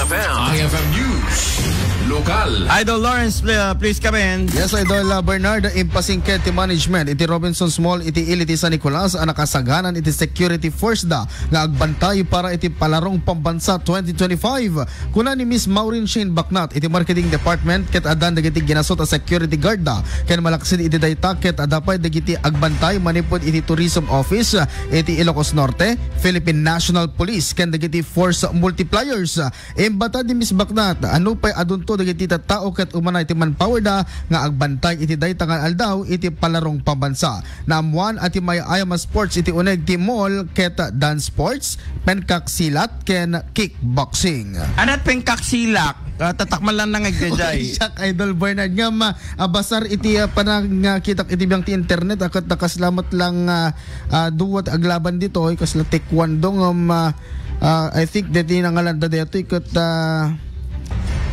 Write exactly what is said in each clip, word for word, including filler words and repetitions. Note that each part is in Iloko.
I F M News. Lokal. Idol Lawrence, pl-, uh, please come in. Yes, Idol, uh, Bernard, impasingked ti management iti Robinsons Mall iti ili ti San Nicolas a nakasaganan iti security force da nga agbantay para iti Palarong Pambansa twenty twenty-five. Kuna ni Miss Maureen Shane Baknat iti marketing department ket addan dagiti ginasut a security guard da ken malaksid iti dayta ket adda pay dagiti agbantay manipud iti tourism office, uh, iti Ilocos Norte, Philippine National Police ken dagiti force multipliers. Imbata ni Miss Baknat, a nupay adunto dagiti tattao ket umana iti manpower da nga agbantay iti dayta nga aldaw iti Palarong Pambansa. Naammuan a ti may-ayam a sports iti uneg ti mall ket dance sports, penkak silat ken kickboxing. Anat penkak silak? Ah, tatakman lang nangeg, Jay. Siak, Idol Bernard, nga ma-, abasar iti, ah, panang, ah, kitak iti biang ti internet, ah, ket nakasla met lang, ah, ah, duwat aglaban ditoy, kasla taekwondo nga, um, ah, ah, I think deti nangalanda detoy ket, ah,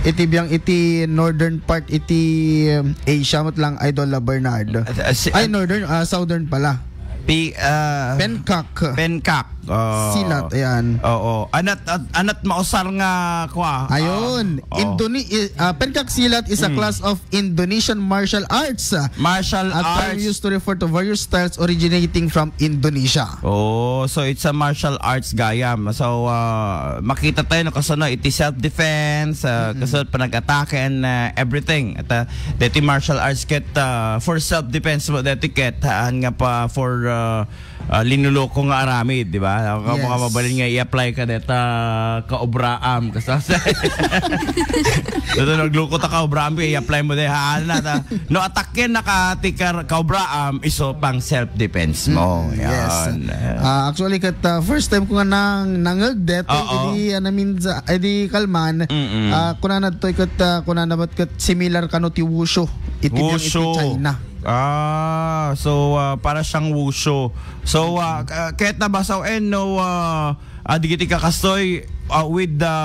iti biang iti northern part iti, um, Asia met lang, Idol, ah, Bernard. Ah, ah, si-, Ay, ah, northern, ah, southern pala. Pi-, ah, Penkak. Penkak. Ah, Silat, ayan. Oo. Anat, at-, anat mausar nga, kwa, ah, Ayun. oo. Indone-, i-, ah, penkak silat is a Mm. class of Indonesian martial arts. Martial A term arts. used to refer to various styles originating from Indonesia. Oh, so it's a martial arts gayam. So, ah, makita tayo no kasano iti self-defense, ah, Mm-mm. kasano panag-atake and, ah, everything. At, ah, deti martial arts ket, ah, for self-defense mo, deti ket, haan nga pa for, ah, ah, linuloko nga aramid, di ba? Ang mga Yes. mabalin nga i-apply ka deta kaobraam, kasta. Dito nagloko ta kaobraam, i-apply mo dahil haan na ta. No, atakken na ka ti kar-, kaobraam, iso pang self-defense mo. Mm, yes. Yan. Ah, actually, kat, ah, first time ko nga nang, nangeg detoy, Oo. Idi, ah, naminsa, idi kalman, Mm-mm. ah, kunana toy kat, ah, kunana bat kat similar kano ti wushu. Iti biang iti Wushu. China. Ah, so, ah, para siyang wushu. So, ah, k-, ah, ket nabasaw en no, ah, ah, digiti kakastoy, ah, with the,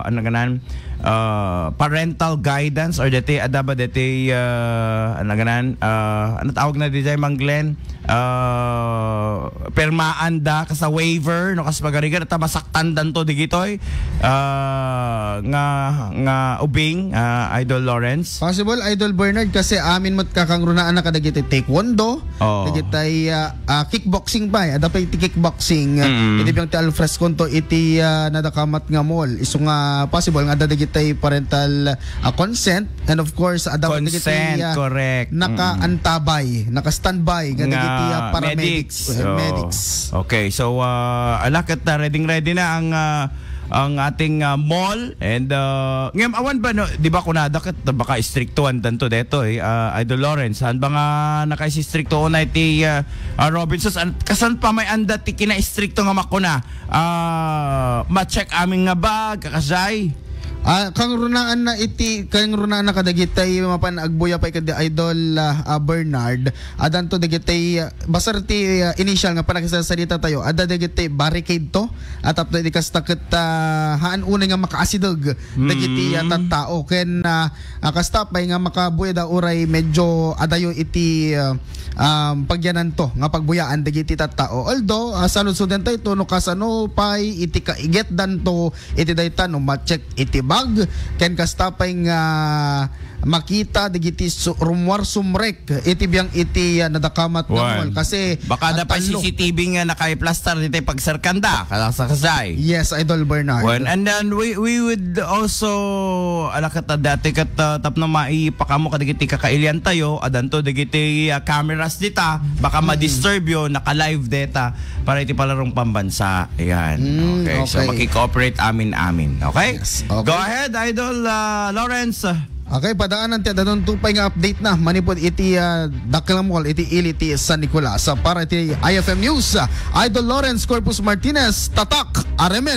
ano ganan, ah, parental guidance or deti, adda ba deti, ah, ano ganan, ah, ano tawag na diti, Mang Glenn? Ah, permaan da kas a waiver, no, kas pagarigan, at masaktan danto digitoy, ah, nga, nga ubing, ah, Idol Lawrence? Possible, Idol Bernard, kasi amin met kakangrunaan na kadagiti taekwondo, Oo. dagiti, ah, ah, kickboxing pa, eh. Adda pa iti kickboxing, ah, Mm. iti biang ti alfresco to iti, ah, nadakamat nga mall. Isu nga possible nga adda dagiti parental, ah, consent, and of course, adda dagiti, Consent, ah, correct. nakaantabay, naka-standby, nga Nga dagiti, ah, paramedics, medics. eh, So, medics. okay. So, ah, ala ket, ah, ready-ready na ang, ah, ang ating, ah, mall. And, ah, ngem awan ba, no, di ba kunada ket baka istriktuan danto detoy, ah, Idol Lawrence? Saan ba nga nakaistrikto unay ti, ah, ah, Robinsons? An-, kasan pa may anda ti kinaistrikto nga makuna? Ah, ma-check amin nga bag, kakasay? Ah, kangrunaan na iti, kangrunaan na kadagitay mapan agbuya pay kadi Idol, ah, ah, Bernard. Adanto dagitay, ah, basta ti, ah, initial nga panakisasalita tayo, adda dagitay barricade to. At tapno di kasta ket, ah, haan unay nga makaasideg dagiti, ah, Mm. tattao ken, ah, ah, kasta pay nga makabuya da uray medyo adayo iti, ah, um, pagyananto nga pagbuyaan dagiti tattao. Although, ah, saludsodentayo no kasano pay iti kaigetdanto iti dayta no ma-check iti bag ken kasta pay nga makita dagiti su-, rummuar sumrek iti biang iti, ah, nadakamat nga Wen. mall. Kasi Baka da pay tallo. C C T V nga nakaiplastar ditoy pagserkanda, kasakasay. Yes, Idol Bernard. Wen, and then we, we would also, ala ket, ah, dati ket, ah, tapno maipakamo kadagiti kakailian tayo, adanto dagiti, ah, cameras dita, baka Mm. ma-disturb yo, naka-live deta para iti Palarong Pambansa. Ayan. Mm, Okay, so okay. maki-cooperate amin-amin. Okay? Yes, okay. Go ahead, Idol, ah, Lawrence. Okay, padaanan ti adda nunto pay nga update na manipud iti, ah, dakkel nga mall iti ili ti San Nicolas. Ah, para iti I F M News, ah, Idol Lawrence Corpus Martinez, Tatak, Aremen.